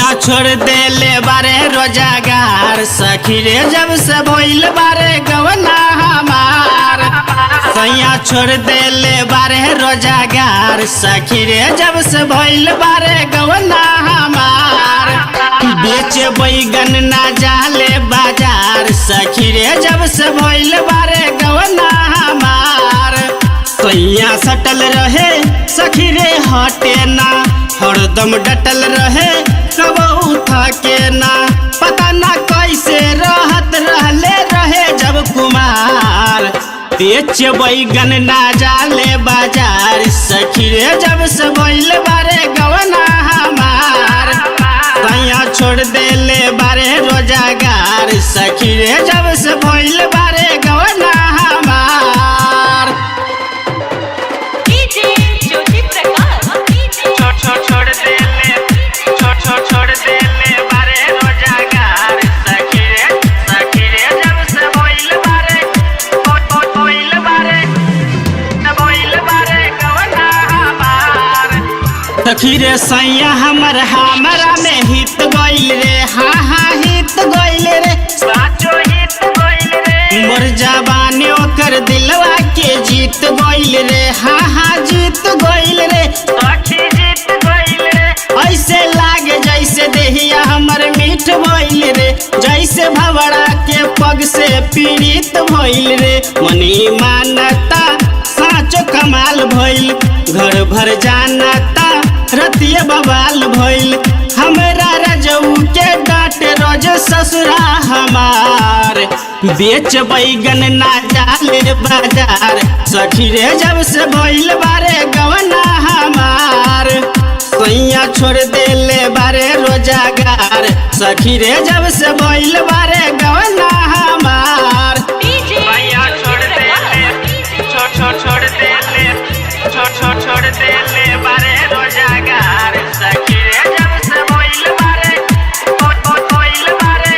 सैया छोड़ देले बारे रोजगार, सखी रे जब से भइल बारे गवना हमार। सैया छोड़ देले बारे रोजगार, सखी रे जब से भइल बारे गवना हमार। बेच बैगन ना जाले बाजार, सखी रे जब से भइल बारे गवना हमार। सैया सटल रहे सखी रे हटे ना, हरदम डटल रहे कबहू थके ना। पता ना कैसे रहत रहले रहे जब कुमार। बेच बैगन ना जाले बाजार, सखी रे जब से भइल बारे गवना हमार। सैया छोड़ देले बारे रोजगार, सखी रे जब से भइल बारे गवना हमार। डीजे ज्योति प्रकाश। छोड़ छोड़ छोड़ देले, छोड़ छोड़ छोड़ देले बारे रोजगार, सखी रे जब से भइल बारे भइल बारे भइल बारे गवना हमार। सखी रे सैया हमर हमरा में हित गइल रे, हाँ हाँ हित गइल रे, साचो हित गइल रे। मोर जवानी ओकर दिलवा के जीत गइल रे, हाँ हाँ जीत गइल रे, सखी जीत गइल रे। ऐसे लागे जैसे देहिया हमर मीठ भइल रे, जैसे भवरा के पग से पीड़ित भइल रे। मनी मानता साचो कमाल भइल, घर भर जानता रतिया बवाल भइल। हमरा रजऊ के डांट रोज ससुरा हमार। बेच बैगन ना जाले बाजार, सखी रे जब से भइल बारे गवना हमार। सैया छोड़ देले बारे रोजगार, सखी रे जब से भइल बारे गवना हमार। डीजे सैया ज्योति छोड़ देले, प्रकाश। छोड़ छोड़ छोड़ देले, छोड़ छोड़ छोड़ देले बारे रोजगार, सखी रे जब से भइल बारे भइल बारे।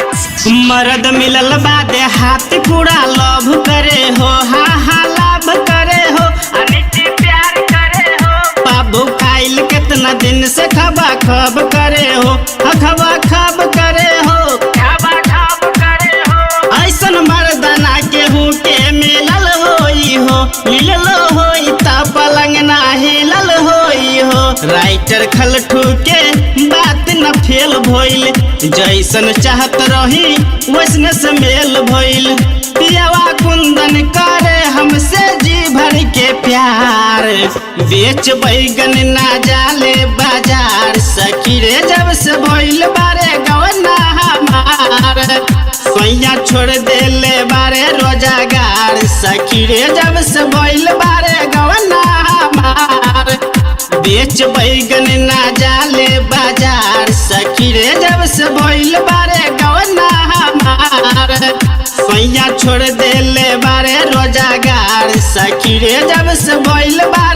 मर्द मिलल बादे हाथ पूरा लव करे हो, हाँ हाँ लाभ करे हो, अनिति प्यार करे हो। बाबू खाइल कितना दिन से खबा खब करे हो, खबा खब करे हो, खबा खब करे हो। ऐसन मर्दाना केहू के मिलल होई हो, मिलल होई ता पलंग ना हिलल होई हो। राइटर खलठू के बात न फेल भइल, जैसन चाहत रही वैसने से मेल भइल। पियावा कुंदन करे हमसे जी भर के प्यार। बेच बैगन ना जाले बाजार, सखी रे जब से भइल बारे गवना हमार। सैया छोड़ देले बारे रोजगार, सखी रे जब से भइल बारे गवना हमार। बेच बैगन ना जाले बाजार, सखी रे जब से भइल बारे गवना हमार। सैया छोड़ देले बारे रोजगार, सखी रे जब से भइल बारे